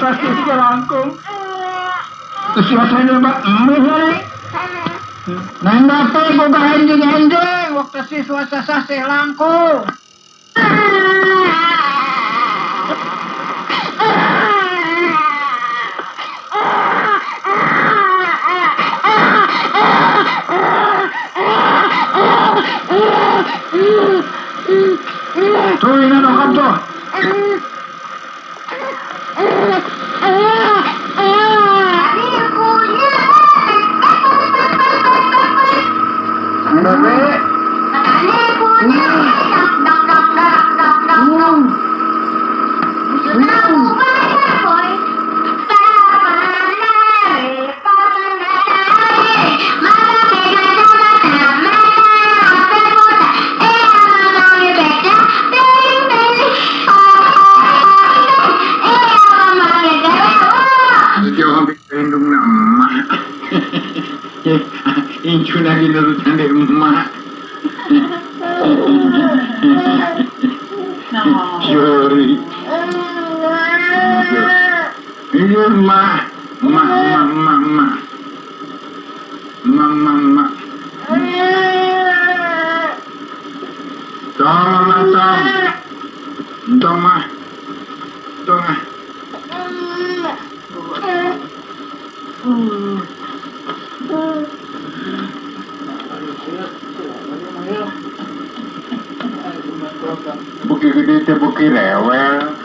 Sasih langkung. Terus rasanya Pak, hari. Nanda teh boga enjing-enjing waktu siswa sasih langkung. Tuh ini dong tuh. Incu lagi nurutan dek emak. Sorry. Ini emak, emak, emak, emak, emak, emak, emak, emak. Tong, emak, tong, tong, mah, tong, ah. Buki gede teh buki rewel.